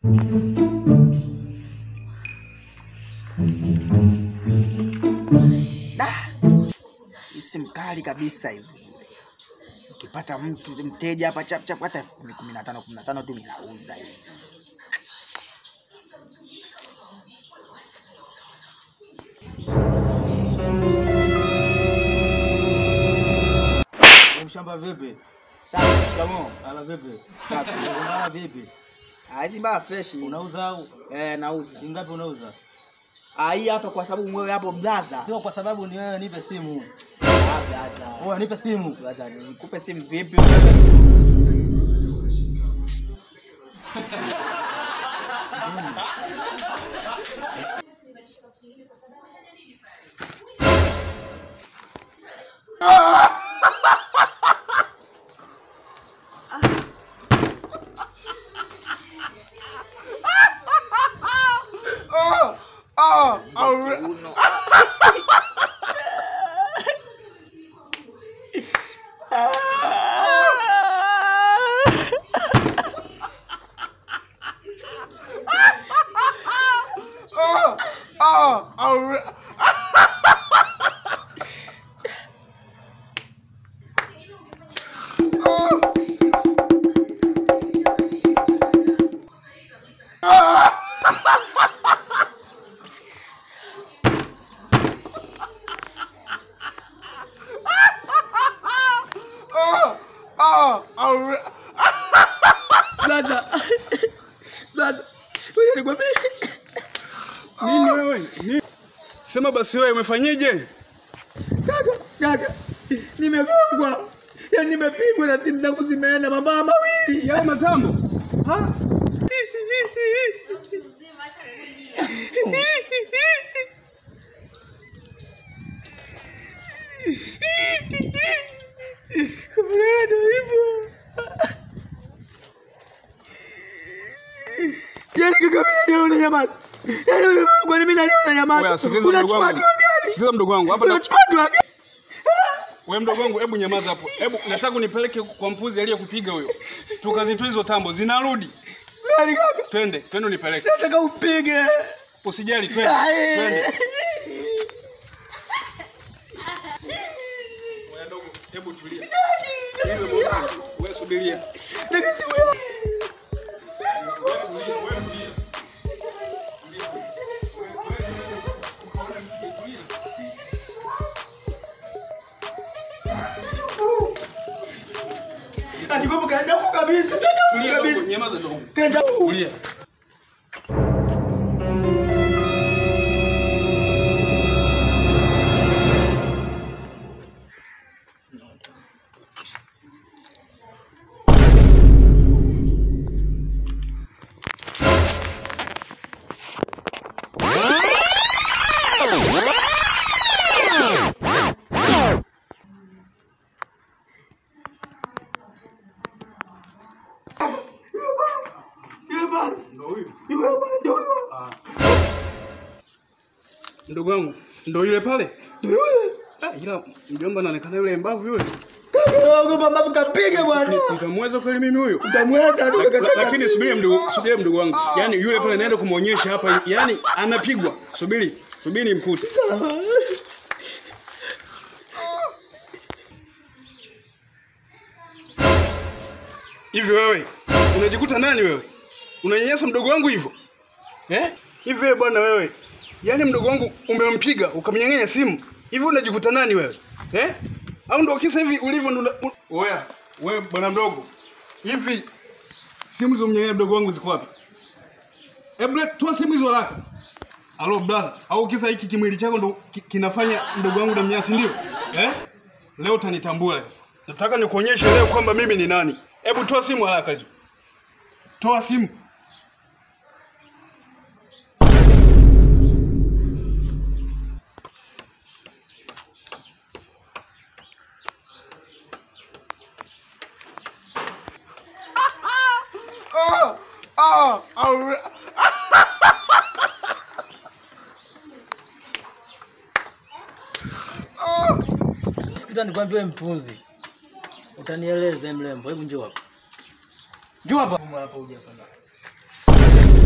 Da. Hizi mkali kabisa hizi. Ukipata mtu mteja hapa chap chap hata 15 15 tu ninauza hizi. Mshamba vipi? Sawa, shikamoo. Ala vipi? Safi. Mbona vipi? Ah, hizi mbaya fresh. Unauza au? Eh, nauza. Shilingi ngapi unauza? Ah, hii hapa kwa sababu wewe hapo blaza. Sio kwa sababu ni wewe, nipe simu. Ah, blaza. Wewe nipe simu. Blaza, nikupe simu vipi wewe? Blaza. Blaza. Wewe nikwambie. Nini wewe? Sema basi wewe umefanyeje? Kaka, kaka. Nimegongwa. Yaani nimepigwa na simu zangu zimeenda mabaa mawili. Yale matambo. Ha? Yaani kaka mimi nanyamaza. Yaani kwa nini mimi nanyamaza? Unachukua hatua gani? Sikiliza mdogo wangu hapa. Unachukua hatua gani? Wewe mdogo wangu hebu nyamaza hapo. Hebu nataka unipeleke kwa mpuzi aliyekupiga huyo. Tukazitoa hizo tambo zinarudi. Yaani kaka. Twende, twende unipeleke. Nataka upige. Usijali, twende. Twende. Wewe dogo, hebu tulia. Wewe subiria. Atikopo kaenda huko kabisa. Tulia kabisa. Nyamaza dogo. Kaenda. Tulia. Ndugu wangu, ndio yule pale? Ndio yule. Ah, ila mjomba anaonekana yule mbavu yule. Ogopa mbavu kapiga bwana. Utamweza kweli mimi huyo? Utamweza tu kaka. Lakini subiria mdogo, subiria mdogo wangu. Yaani yule pale naenda kumuonyesha hapa, yaani anapigwa. Subiri, subiri nimkute. Hivi wewe, unajikuta nani wewe? Unanyanyasa mdogo wangu hivyo? Eh? Hivi wewe bwana wewe. Yaani mdogo wangu umempiga ukamnyang'anya simu. Hivi unajikuta nani wewe? Eh? Au ndio kisa hivi ulivyo ndo. Oya, wewe bwana mdogo. Hivi simu zomnyang'anya mdogo wangu ziko wapi? Hebu toa simu hizo haraka. Alo brother, au kisa hiki kimwili chako ndo kinafanya mdogo wangu namnyasi ndio? Eh? Leo utanitambua. Nataka nikuonyeshe leo kwamba mimi ni nani. Hebu toa simu haraka hizo. Toa simu. Sikiza nikwambie mpuzi. Utanieleza mlembo, hebu njoo hapa. Njoo hapa. Hapa uje hapa.